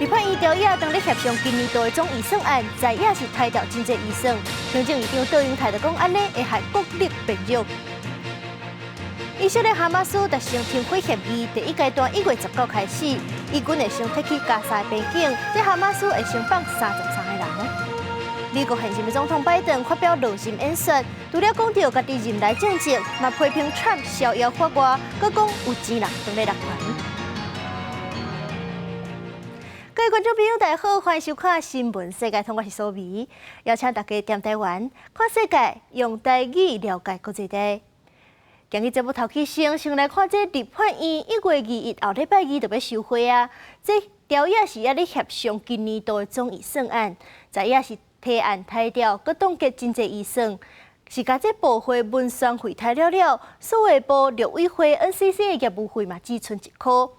法院朝野當咧協商今年度的總預算案，在野是刣掉真濟預算。行政院長卓榮泰就講，按呢會害國力變弱。以色列哈馬斯達成停火協議，第一階段1月19開始，以軍會先撤去加沙邊境，這哈馬斯會先放33個人。美國現任總統拜登發表落任演說，除了講著家己任內政績，嘛批評川普逍遙法外，閣講有錢人當咧掠權。各位觀眾朋友，大家好，歡迎收看《新聞世界通》，我是蘇美，邀請大家踮台灣看世界，用台語了解國際大。今日節目頭起先，先來看這立法院1月21後禮拜二就欲休會啊。這朝野是猶咧協商今年度的總預算案，在野是提案刣掉，閣凍結真濟預算，是共這部會文宣費刣了了，數位部陸委會 NCC 的業務費嘛只賰一箍。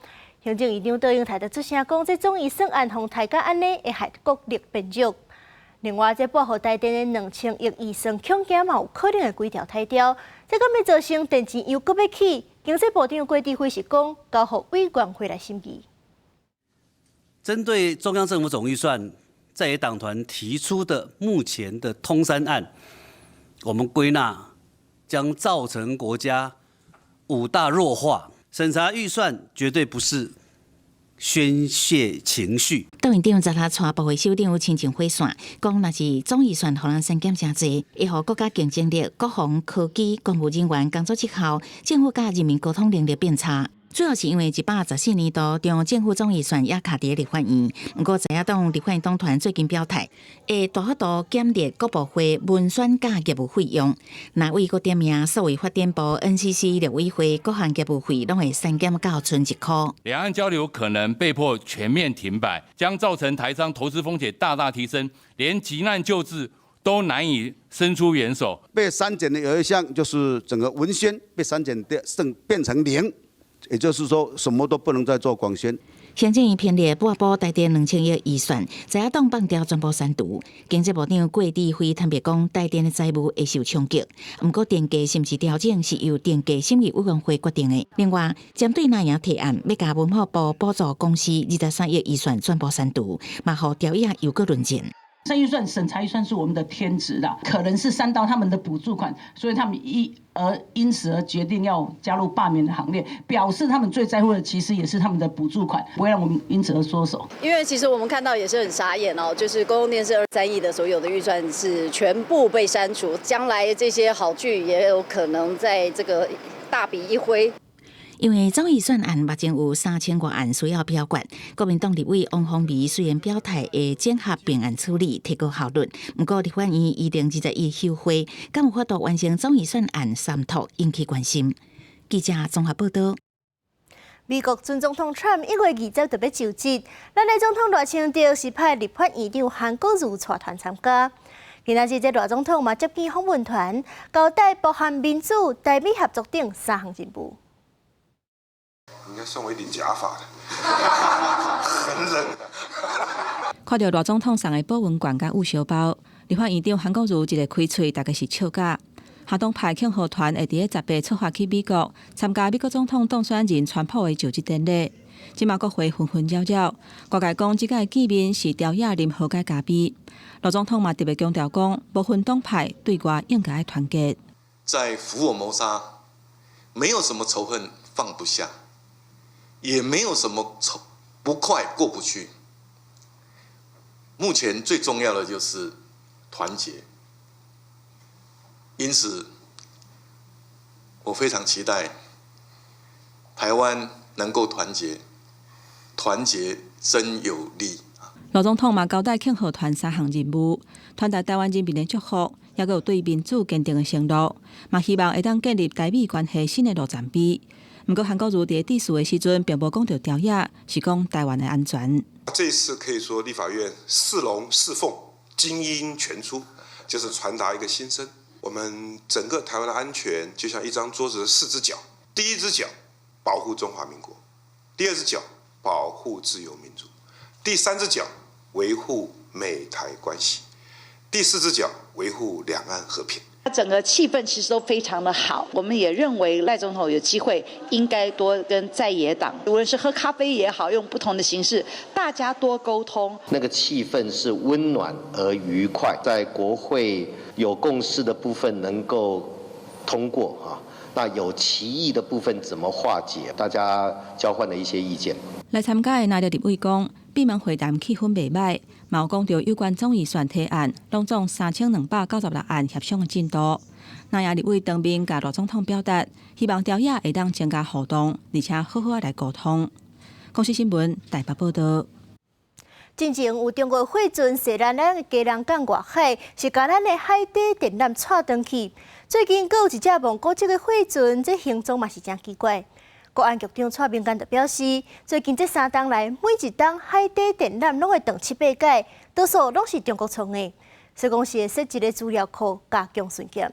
行政院長卓榮泰就出聲講，這總預算案予刣甲按呢，會害國力變弱。另外，這撥予台電的2000億預算，恐驚嘛有可能會規條刣掉。這敢會造成電錢又閣欲起？經濟部長郭智輝是講，交予委員會來審議。針對中央政府總預算在野黨團提出的目前的通三案，我們歸納將造成國家五大弱化。審查預算絕對不是宣洩情緒。黨院長昨下帶部會首長親情火線，講若是總預算予人刪減誠濟，會予國家競爭力、國防科技、公務人員工作績效、政府佮人民溝通能力變差。主要是因為114年度中央政府總預算也卡佇立法院，毋過在野黨立法院黨團最近表態，會大幅度減列各部會文宣佮業務費用。若委閣點名數位發展部 NCC 陸委會各項業務費攏會刪減到賰一箍。兩岸交流可能被迫全面停擺，將造成台商投資風險大大提升，連急難救濟都難以伸出援手。被刪減的有一項就是整個文宣被刪減掉，剩變成零。也就是說，什麼都不能再做廣宣。行政院編列撥補台電2000億預算，在野黨放掉全部刪除。經濟部長郭智輝坦白講，台電的財務會受衝擊。毋過電價是毋是調整，是由電價審議委員會決定的。另外，針對藍營提案，欲共文化部補助公視23億預算全部刪除，嘛予朝野又閣論戰。審預算、審查預算是我們的天職啦，可能是刪到他們的補助款，所以他們一而因此而決定要加入罷免的行列，表示他們最在乎的其實也是他們的補助款，不會讓我們因此而縮手。因為其實我們看到也是很傻眼哦，就是公共電視23億的所有的預算是全部被刪除，將來這些好劇也有可能在這個大筆一揮。因為總預算案目前有3000外案需要表決，國民黨立委王鴻薇雖然表態會整合併案處理，提高效率，毋過立法院預定21休會，敢有法度完成總預算案三讀，引起關心。記者綜合報道。美國前總統川普1月20就欲就職，咱的總統賴清德是派立法院長韓國瑜帶團參加。今仔日這賴總統嘛接見訪問團，交代包含民主、台美合作等三項任務。應該送我一頂假髮的，很冷。看著賴總統送的保溫罐佮焐燒包，立法院長韓國瑜一个開喙，大家是笑甲。哈黨派慶賀團會佇咧18出發去美國，參加美國總統當選人川普的就職典禮。這馬國會紛紛擾擾，外界講這擺見面是朝野啉和解咖啡。賴總統嘛特別強調講，無分黨派對外應該團結。在福爾摩沙，沒有什麼仇恨放不下。也沒有什麼仇不快過不去。目前最重要的就是團結，因此我非常期待台灣能夠團結，團結真有力。賴總統嘛交代慶賀團三項任務，傳達台灣人民的祝福，抑閣有對民主堅定的承諾，嘛希望會當建立台美關係新的路程碑。毋過韓國瑜佇致辭的時陣，並無講著朝野，是講台灣的安全。這次可以說立法院四龍四鳳精英全出，就是傳達一個心聲：我們整個台灣的安全就像一張桌子的四隻腳，第一隻腳保護中華民國，第二隻腳保護自由民主，第三隻腳維護美台關係，第四隻腳維護兩岸和平。整個氣氛其實都非常的好，我們也認為賴總統有機會應該多跟在野黨，無論是喝咖啡也好，用不同的形式，大家多溝通。那個氣氛是溫暖而愉快，在國會有共識的部分能夠通過啊，那有歧義的部分怎麼化解？大家交換了一些意見。來參加的藍綠立委講，閉門會談氣氛袂䆀，嘛有講著有關總預算提案，攏總3296案協商的進度。藍營立委當面共賴總統表達，希望朝野會當增加互動，而且好好仔來溝通。公視新聞台北報導。進前有中國貨船駛來咱的基隆港外海，是共咱的海底電纜掣斷去。最近閣有一隻蒙古籍的貨船，這行蹤嘛是誠奇怪。國安局長蔡明干就表示，最近這3冬來，每一冬海底電纜攏會斷七八擺，多數攏是中國創的。所以講是會設一個資料庫加強巡檢。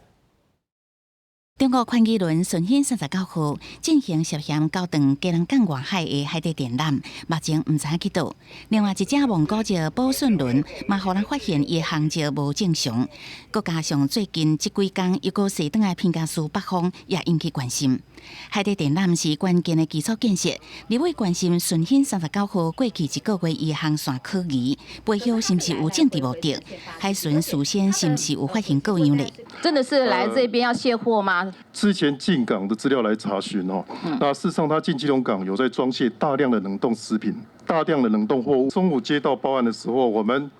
中國寬基輪順興39號進行涉嫌鉤斷基隆港外海的海底電纜，目前毋知去佗。另外一隻蒙古籍寶順輪嘛，予人發現伊的航跡無正常。閣加上最近這幾工又閣駛轉來彭佳嶼北方，也引起關心。海底電纜是關鍵的基礎建設，立委關心順興39號過去一個月伊的航線可疑，背後是毋是有政治目的？海巡事先是毋是有發現過樣咧？真的是來這邊要卸貨嗎？之前進港的資料來查詢哦，那事實上他進基隆港有在裝卸大量的冷凍食品、大量的冷凍貨物。中午接到報案的時候，我們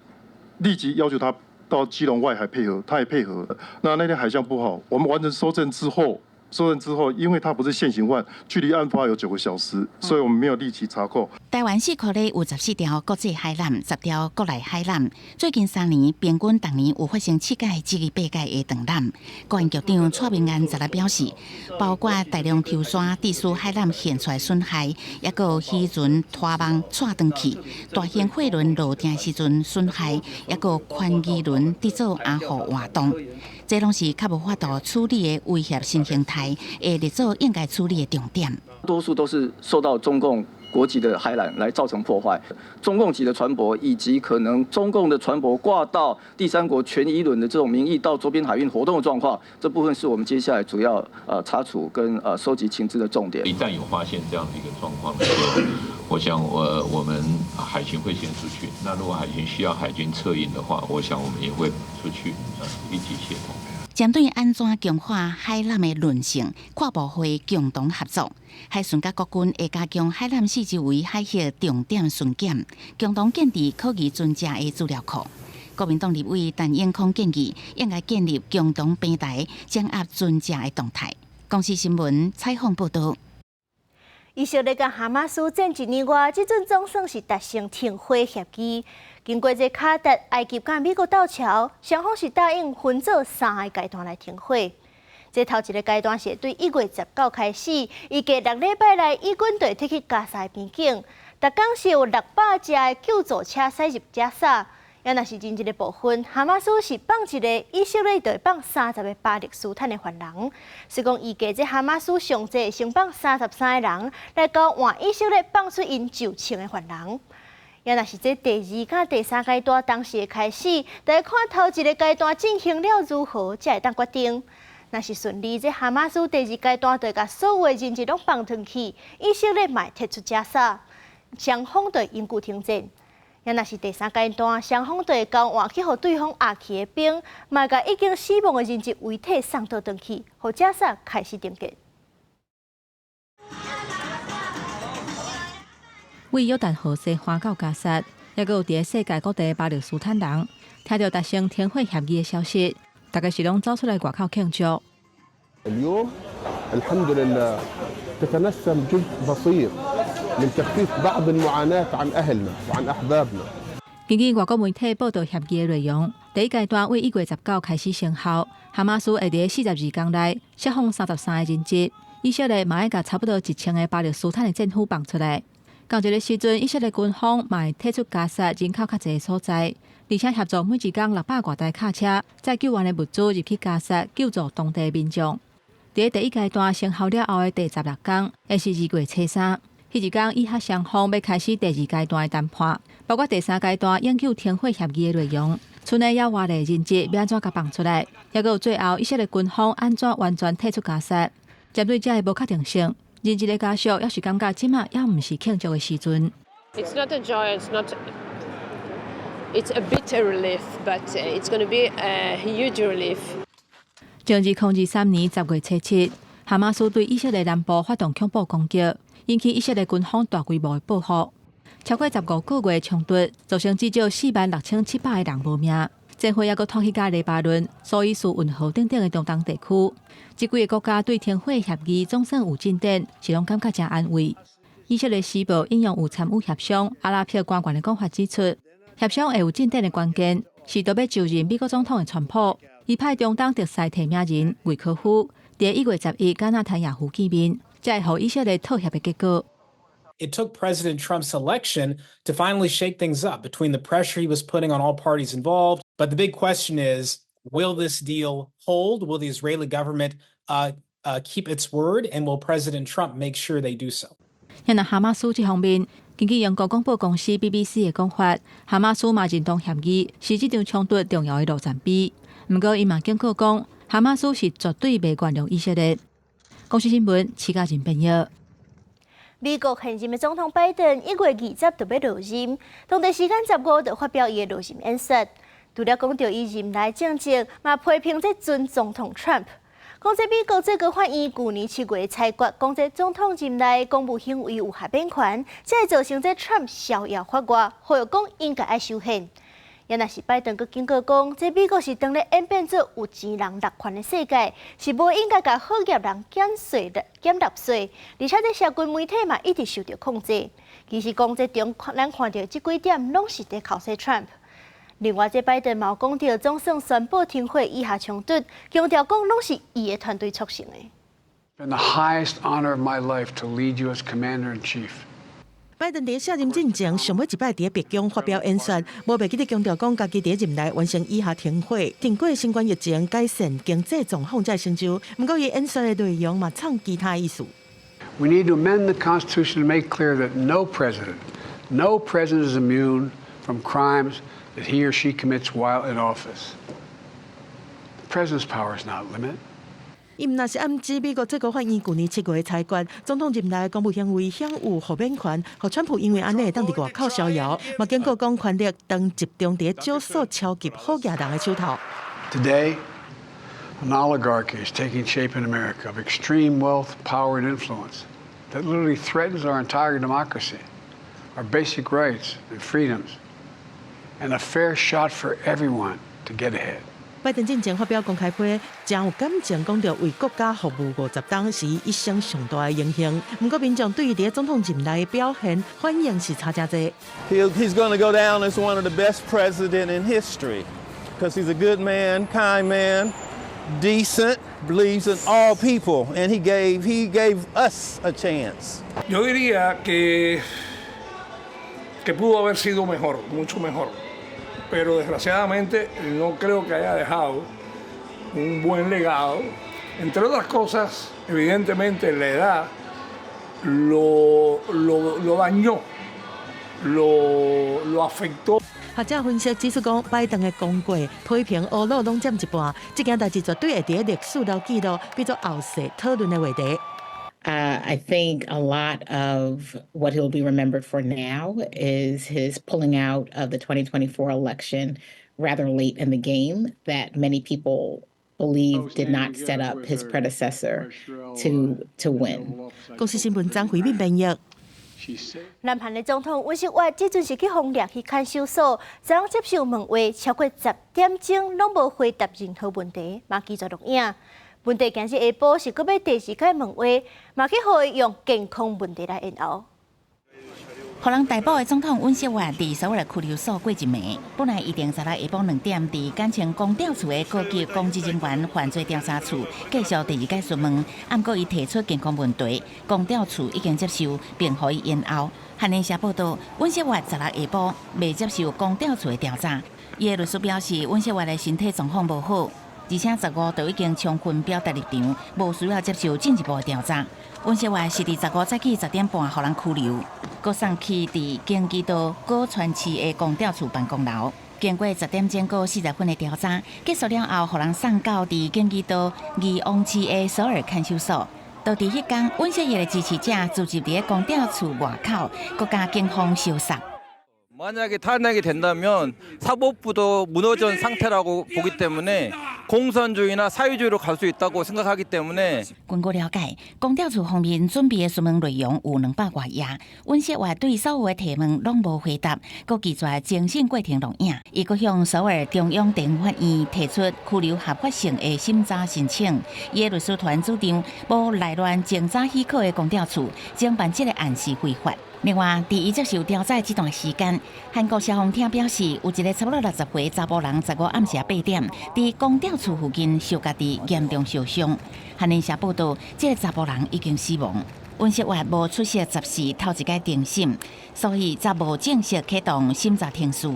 立即要求他到基隆外海配合，他也配合。那那天海象不好，我們完成搜證之後，搜證之後，因為他不是現行犯，距離案發有9個小時，所以我們沒有立即查扣。台灣四箍咧有14條國際海纜，10條國內海纜。最近3年，平均逐年有發生七擺至八擺的斷纜。國安局長蔡明安昨日表示，包括大量抽沙致使海纜現出來損害，抑閣有漁船拖網掣斷去，大型貨輪落碇時陣損害，抑閣有寬基輪佇做阿護活動。這攏是較無法度處理的威脅新形態，會列做應該處理的重點。多數都是受到中共國籍的海纜來造成破壞，中共籍的船舶以及可能中共的船舶掛到第三國權宜輪的這種名義到周邊海域活動的狀況，這部分是我們接下來主要查處跟收集情資的重點。一旦有發現這樣的一個狀況的時候，我想我們海巡會先出去。那如果海巡需要海軍策應的話，我想我們也會出去一起協同。針對按怎強化海纜的韌性，跨部會共同合作。海巡佮國軍會加強海纜四周圍海域重點巡檢，共同建立可疑船隻的資料庫。國民黨立委陳永康建議，應該建立共同平台，掌握船隻的動態。公視新聞採訪報導。以色列佮哈馬斯戰一年外，這陣總算是達成停火協議。經過這卡達、埃及佮美國鬥橋，雙方是答應分做三個階段來停火。這頭一個階段是對1月19開始，預計6禮拜內以軍就會撤去加沙邊境，逐工是有600架的救助車駛入加沙。也若是人質的部分，哈馬斯是放一個，以色列就會放30個巴勒斯坦的犯人。所以講，預計這哈馬斯上濟先放33個人來交換以色列放出𪜶就槍的犯人。也若是這第二佮第三階段同時會開始，著看頭一個階段進行了如何，才會當決定。若是順利，這哈馬斯第二階段就會共所有的人質攏放轉去，以色列嘛會撤出加沙，雙方就會永久停戰。也若是第三階段，雙方就會交換去予對方押去的兵，嘛共已經死亡的人質遺體送倒轉去，予加沙開始重建。為約旦河西岸到加薩，抑閣有佇世界各地巴勒斯坦人，聽著達成停火協議的消息，大家是攏走出來外口慶祝。 اليوم الحمد لله تتنسم جزء بسيط من تخفيف بعض المعاناة عن أهلنا وعن أحبابنا。根據外國媒體報道協議的內容，第一階段為1月19開始生效，哈馬斯會佇42工內釋放33個人質，以色列嘛會共差不多1000個巴勒斯坦的戰俘放出來。仝一个時陣，以色列軍方嘛會退出加薩人口較濟的所在，而且協助每一工600外台卡車載救援的物資入去加薩救助當地民眾。佇第一階段生效了後的第16工，會是2月初3，彼一工以哈雙方欲開始第二階段的談判，包括第三階段永久停火協議的內容。賰內猶偌濟人質欲按怎共放出來？猶閣有最後以色列軍方按怎完全退出加薩？針對這个無確定性，人質的家屬猶是感覺這馬猶毋是慶祝的時陣。 It's not a joy, it's not. It's a bitter relief, but it's going to be a huge relief. 從2023年10月初7，哈馬斯對以色列南部發動恐怖攻擊，引起以色列軍方大規模的報復。超過15個月衝突，造成至少46,700個人無命。戰火猶閣拖去到黎巴嫩、蘇伊士運河等等的中東地區。這幾个國家對停火協議總算有進展，是攏感覺誠安慰。以色列時報引用有參與協商阿拉伯官員的講法指出，協商會有進展的關鍵是著欲就任美國總統的川普，伊派中東特使提名人魏科夫佇1月11佮納坦雅胡見面，才會予以色列妥協的結果。 It took President Trump's election to finally shake things up between the pressure he was putting on all parties involved. But the big question is, will this deal hold? Will the Israeli government keep its word? And will President Trump make sure they do so? 若哈馬斯這方面，根據英國廣播公司 BBC 的講法，哈馬斯嘛認同協議是這場衝突重要的路線碑。毋過，伊嘛警告講，哈馬斯是絕對袂原諒以色列。公視新聞，徐嘉仁編譯。美國現任的總統拜登1月20就欲落任，當地時間15就發表伊的落任演說。除了講著伊任內政績，嘛批評這前總統 Trump，講這美國最高法院舊年7月裁決，講這總統任內公務行為有豁免權，才會造成這 Trump 逍遙法外，呼籲講應該愛修憲。猶若是拜登閣警告講，這美國是當咧演變做有錢人獨權的世界，是無應該共好額人減稅的減納稅，而且這社群媒體嘛一直受著控制。其實講這中咱看著這幾點，攏是佇剾洗 Trump。另外，這拜登嘛有講著，總算宣布停火以哈衝突，強調講攏是伊的團隊促成的。 Been the highest honor of my life to lead you as commander in chief. 拜登佇卸任進前，上尾一擺佇白宮發表演說，無袂記得強調講，家己佇任內完成以哈停火，挺過新冠疫情，改善經濟狀況才成就。毋過，伊演說的內容嘛，藏其他意思。 We need to amend the Constitution to make clear that no president, no president is immune from crimes that he or she commits while in office. The president's power is not limited. 伊毋若是暗指美國最高法院舊年7月裁決，總統任內公務行為享有豁免權，予川普因為按呢會當佇外口逍遙，嘛警告講權力當集中佇少數超級好額人的手頭。 Today, an oligarchy is taking shape in America of extreme wealth, power, and influence that literally threatens our entire democracy, our basic rights and freedoms, and a fair shot for everyone to get ahead. 拜登進前發表公開批，誠有感情講著為國家服務50冬是伊一生上大的榮幸。毋過民眾對伊佇總統任內的表現反應是差誠濟。 He's going to go down as one of the best president in history because he's a good man, kind man, decent, believes in all people, and he gave us a chance. Yo diría que pudo haber sido mejor, mucho mejor, pero desgraciadamente no creo que haya dejado un buen legado. Entre otras cosas, evidentemente la edad lo dañó, lo afectó. 學者分析指出講，拜登的功過批評烏魯攏佔一半，這件代誌絕對會佇歷史留記錄，變做後世討論的話題。 I think a lot of what he'll be remembered for now is his pulling out of the 2024 election rather late in the game that many people believe did not set up his predecessor to win. 公視新聞張惠敏編譯。南韓的總統尹錫悅這陣是去予掠去看守所，昨昏接受問話超過10點鐘，攏無回答任何問題，嘛拒絕錄影。問題今日下晡是閣欲第二擺問話，嘛去予伊用健康問題來延後。予人逮捕的總統尹錫悅佇首爾拘留所過一暝，本來預定十六下晡2點，佇簡稱公調處的高級公職人員犯罪調查處繼續第二擺詢問，毋過伊提出健康問題，公調處已經接受，並予伊延後。韓聯社報道，尹錫悅十六下晡袂接受公調處的調查，伊的律師表示，尹錫悅的身體狀況無好，而且15就已經充分表達立場，無需要接受進一步的調查。尹錫悅是佇15早起10點半予人拘留，閣送去佇京畿道果川市的公調處辦公樓。經過10點鐘閣40分的調查，結束了後，予人送到佇京畿道義王市的首爾看守所。就佇彼工，尹錫悅的支持者聚集佇公調處外口，閣共警方相殺。 만약에 탄핵이 된다면 사법부도 무너진 상태라고 보기 때문에 공산주의나 사회주의로 갈 수 있다고 생각하기 때문에 根據了解，公調處方面準備的詢問內容有200外頁，尹錫悅對所有的提問攏無回答，閣拒絕偵訊過程錄影。伊閣向首爾中央地方法院提出拘留合法性的審查申請。伊的律師團主張，無來亂偵查許可的公調處偵辦這个案是非法。另外，佇伊接受調查這段時間，韓國消防廳表示，有一个差不多60歲查埔人，15暗時8點，佇公調處附近受家己嚴重燒傷。韓聯社報道，這个查埔人已經死亡。尹錫悅無出席14頭一擺庭審，所以才無正式啟動審查程序。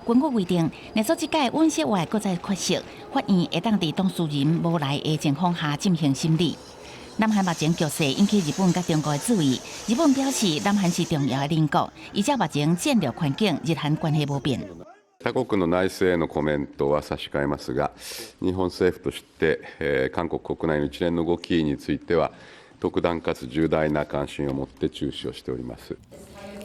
根據規定，若說這擺尹錫悅閣再缺席，法院會當佇當事人無來的情況下進行審理。南韓目前局勢引起日本佮中國的注意。日本表示，南韓是重要的鄰國，依照目前戰略環境，日韓關係無變。他國の內政へのコメントは差し控えますが、日本政府として、韓国国内の一連の動きについては、特段かつ重大な関心を持って注視をしております。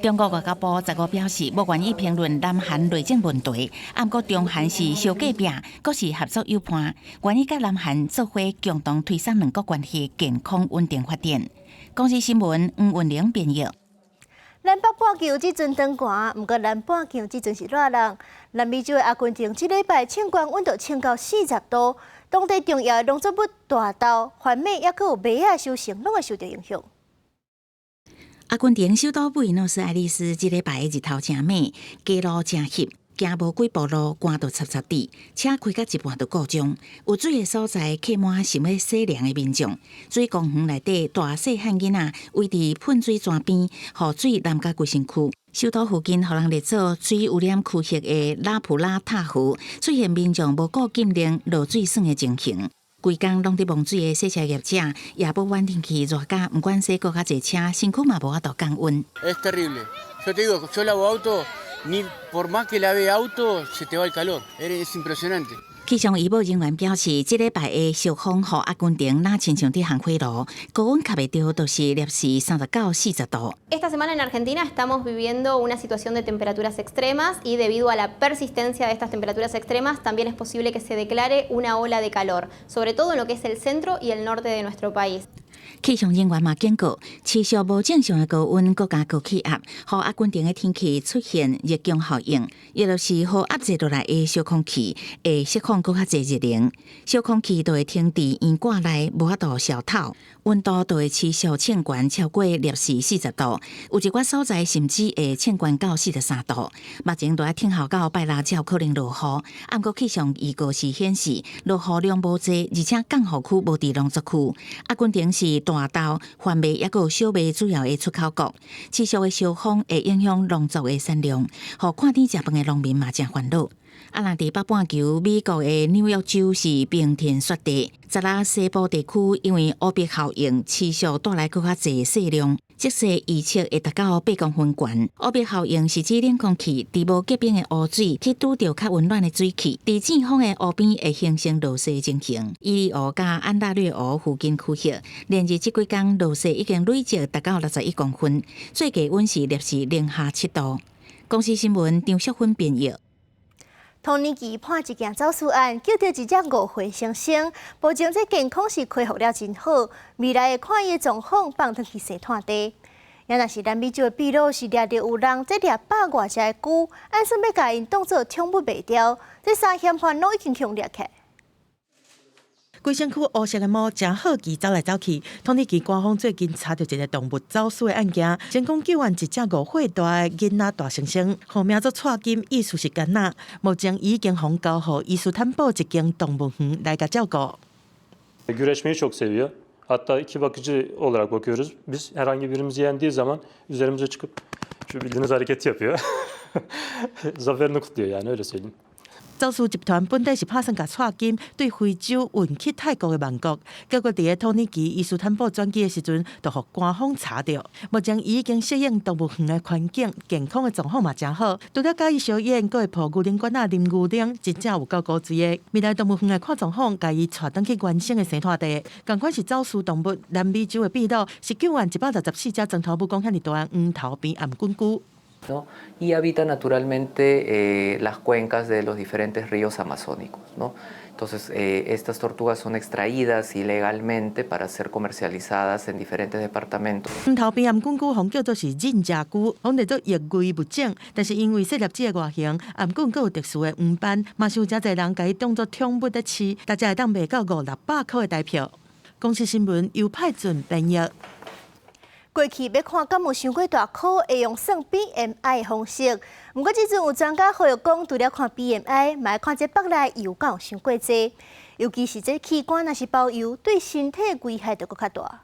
中國外交部15表示，無願意評論南韓內政問題。毋過中韓是相隔壁，閣是合作友伴，願意佮南韓做伙共同推動兩國關係健康穩定發展。公視新聞黃雲玲編譯。南北半球這陣轉寒，毋過南半球這陣是熱人。南美洲的阿根廷這禮拜衝懸溫度衝到40度，當地重要的農作物大豆、番麥，抑閣有麥仔收成，攏會受到影響。阿根廷首都布宜諾斯艾利斯這禮拜日頭誠猛，街路誠翕，行無幾步路，汗就溼溼滴，車開到一半就故障。有水的所在客滿想欲洗涼的民眾，水公園內底大細漢囡仔圍佇噴水泉邊，予水淋甲規身軀。首都附近予人列做水污染區域的拉普拉塔河，出現民眾無顧禁令落水耍的情形。規工攏佇摸水的洗車業者，也無怨天氣熱甲，毋管洗閣較濟車，身軀嘛無法度降溫。 Es terrible. Yo te digo, yo lavo auto, ni por más que lave auto, se te va el calor. Es impresionante. 氣象預報人員表示，這禮拜的熱風予阿根廷若親像佇烘火爐，高溫較袂著，都是攝氏39、40度。 Esta semana en Argentina estamos viviendo una situación de temperaturas extremas y debido a la persistencia de estas temperaturas extremas también es posible que se declare una ola de calor, sobre todo en lo que es el centro y el norte de nuestro país. 氣象人員嘛警告，持續無正常的高溫，閣加高氣壓，予阿根廷的天氣出現熱宮效應，也就是予壓制落來的燒空氣會釋放閣較濟熱能，燒空氣就會停佇圓管內，無法度消透，溫度就會持續衝懸超過攝氏40度，有一寡所在甚至會衝懸到43度。目前都愛等候到拜六才有可能落雨，毋過氣象預告是顯示落雨量無濟，而且降雨區無佇農作區。阿根廷是大豆、番麥抑閣有小麥主要的出口國，持續的燒風會影響農作的產量，予看天食飯的農民嘛誠煩惱。啊，若佇北半球，美國的紐約州是冰天雪地，昨仔西部地區因為烏壁效應持續帶來閣較濟雪量，這雪預測會達到8公分懸。烏壁效應是指冷空氣佇無結冰的湖水去拄著較溫暖的水汽，佇正風的湖邊會形成落雪情形。伊利湖佮安大略湖附近區域，連日這幾工落雪已經累積達到61公分，最低溫是攝氏零下7度。公視新聞張淑芬編譯。童年期判一件走私案，救著一隻5歲猩猩，目前這健康是恢復了真好，未來會看伊的狀況放轉去生炭地。也若是南美洲的秘魯是掠著有人這掠百外隻的龜，按算欲共𪜶當做寵物賣掉，這三嫌犯攏已經予掠起來。規身軀烏色的貓誠好奇走來走去。土耳其官方最近查著一个動物走私的案件，成功救援一隻5歲大的囡仔大猩猩，號名做蔡金，意思是囡仔。目前已經予交予伊斯坦堡一間動物園來共照顧。 Güreşmeyi çok seviyor. Hatta iki bakıcı olarak bakıyoruz. Biz herhangi birimizi yendiği zaman üzerimize çıkıp şu bildiğiniz hareketi yapıyor. Zaferini kutluyor yani öyle söyleyeyim. 走私集團本底是拍算共蔡金對非洲運去泰國的曼谷，結果佇咧土耳其伊斯坦布轉機的時陣，就予官方查著。目前伊已經適應動物園的環境，健康的狀況嘛誠好。除了佮伊相演，閣會抱牛奶罐仔啉牛奶，真正有夠古錐的。未來動物園的看狀況，共伊帶轉去原生的生態地。仝款是走私動物，南美洲的秘魯十九萬164隻鑽頭母公遐爾大的黃頭邊頷頸龜。 ¿No? Y habita naturalmente las cuencas de los diferentes ríos amazónicos, ¿no? Entonces, estas tortugas son extraídas ilegalmente para ser comercializadas en diferentes departamentos. 黃頭邊頷頸龜予人叫做是忍者龜，予人列做易危物種，但是因為細粒隻的外形，頷頸閣有特殊的黃斑，嘛是有誠濟人共伊當做寵物咧飼，大隻會當賣到五六百箍的台票。公視新聞由派准編譯。過去欲看敢有傷過大箍，會用算 BMI 的方式。毋過這陣有專家呼籲講，除了看 BMI，嘛愛看這腹內油敢有傷過濟，尤其是這器官若是包油，對身體危害就閣較大。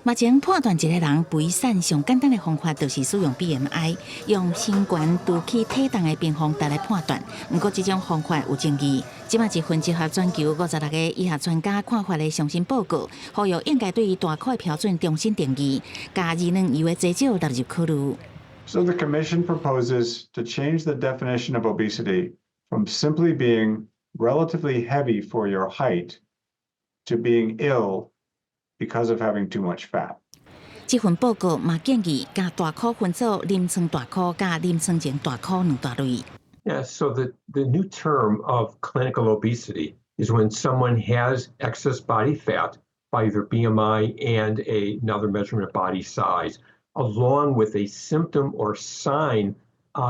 目前判斷一個人肥瘦上簡單的方法，就是使用 BMI，用身懸除去體重的平方值來判斷。毋過這種方法有爭議。這馬一份集合全球56個醫學專家看法的上新報告，呼籲應該對大箍的標準重新定義，共二兩油的濟少納入考慮。 So the commission proposes to change the definition of obesity from simply being relatively heavy for your height to being ill because of having too much fat. 這份報告嘛建議，共大箍分做臨床大箍佮臨床前大箍兩大類。 Yeah, so the new term of clinical obesity is when someone has excess body fat by either BMI and another measurement of body size, along with a symptom or sign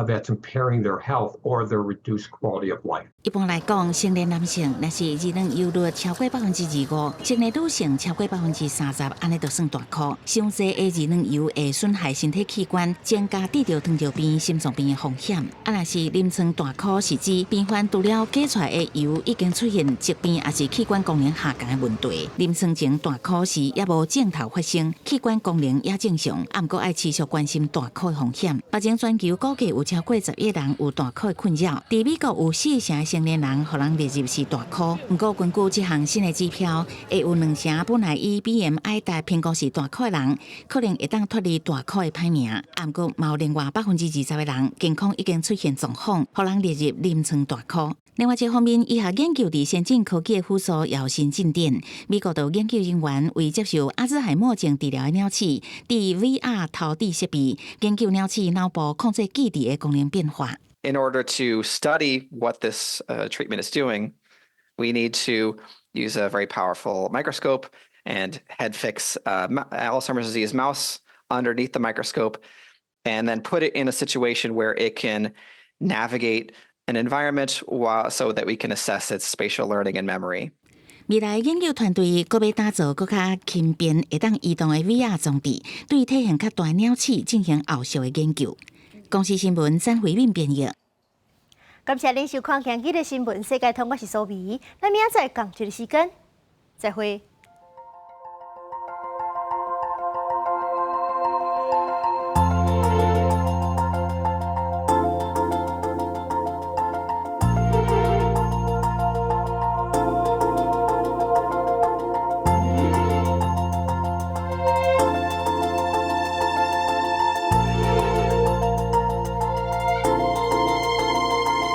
that's impairing their health or their reduced quality of life. 一般來講，成年男性若是二兩油率超過25%，成年女性超過30%，按呢就算大箍。傷濟的二兩油會損害身體器官，增加得著糖尿病、心臟病的風險。啊，若是臨床大箍，是指病患除了加出來的油已經出現疾病，抑是器官功能下降的問題。臨床前大箍是猶無症頭發生，器官功能也正常，啊，毋過愛持續關心大箍的風險。目前全球估計有超過10億人有大箍的困擾，佇美國有四成的成年人予人列入是大箍。毋過根據這項新的指標，會有兩成本來以 BMI 值評估是大箍的人，可能會當脫離大箍的歹名。啊，毋過嘛有另外20%的人健康已經出現狀況，予人列入臨床大箍。另外一方面，醫學研究佇先進科技的輔助也有新進展。美國的研究人員為接受阿茲海默症治療的鳥鼠，佇 VR 頭戴設備研究鳥鼠腦部控制記憶的功能變化。 In order to study what this treatment is doing, we need to use a very powerful microscope and head fix Alzheimer's disease mouse underneath the microscope, and then put it in a situation where it can navigate an environment so that we can assess its spatial learning and memory. 未來研究團隊閣欲打造閣較輕便、會當移動的 VR 裝置，對體型較大鳥鼠進行後續的研究。公視新聞張惠敏編譯。感謝恁收看今日的新聞世界通，我是蘇美，咱明仔載仝一个時間，再會。